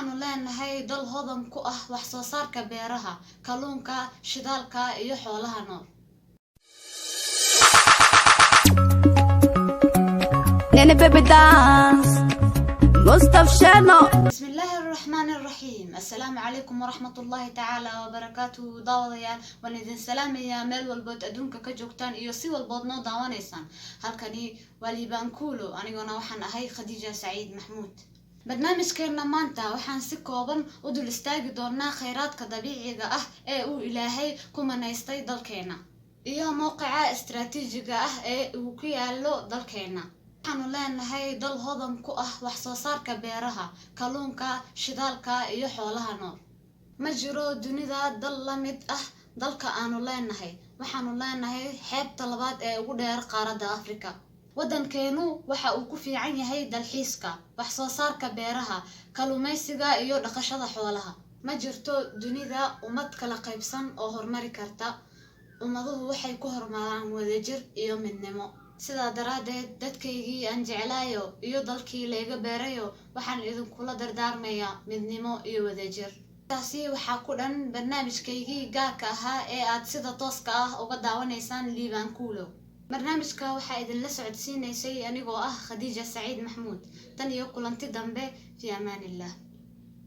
Waxaanu leenahay dal hodan ku ah wax soo saarka beeraha, kalluunka, shidaalka iyo xoolaha nool. Nene baby dance, Mustaf Shano. Bismillaahi araxmaani araxiim. Assalaamu calaykum waraxmat ullaahi tacaala wabarakaatuhu. Daawadayaal, waan idin salaamayaa meel walbood adduunka ka joogtaan iyo si walbood noo daawanaysaan. Halkani waa Liibaan Kuulo, aniguna waxaan ahay Khadiija Saciid Maxmuud. Barnaamijkeena maanta waxaan si kooban u dul istaagi doonaa kheyraadka dabiiciga ah ee uu Ilaahay ku manaystay dalkeena iyo mowqica istaraatiijiga ah ee uu ku yaalo dalkeena. Waxaanu leenahay dal hodan ku ah wax soo saarka beeraha, kalluunka, shidaalka iyo xoolaha nool. Ma jiro dunida dal la mid ah dalka aanu leenahay. Waxaanu leenahay xeebta labaad ee ugu dheer qaaradda Afrika. Waddankeenu waxa uu ku fiican yahay dalxiiska, wax soo saarka beeraha, kalluumaysiga iyo dhaqashada xoolaha. Ma jirto dunida ummad kala qaybsan oo horumari karta. Ummaduhu waxay ku horumaraan wadajir iyo midnimo. Sidaa daraaddeed, dadkaygii aan jeclaayo iyo dalkii layga beerayo, waxaan idinkula dardaarmayaa midnimo iyo wadajir. Taasi waxaa ku dhan barnaamijkaygii gaarka ahaa ee aad sida tooska ah uga daawanaysaan Liibaan Kuulow. Barnaamijka waxaa idinla socodsiinaysay anigoo ah Khadiija Saciid Maxmuud. Tan iyo kulanti dambe, fi amaanillah.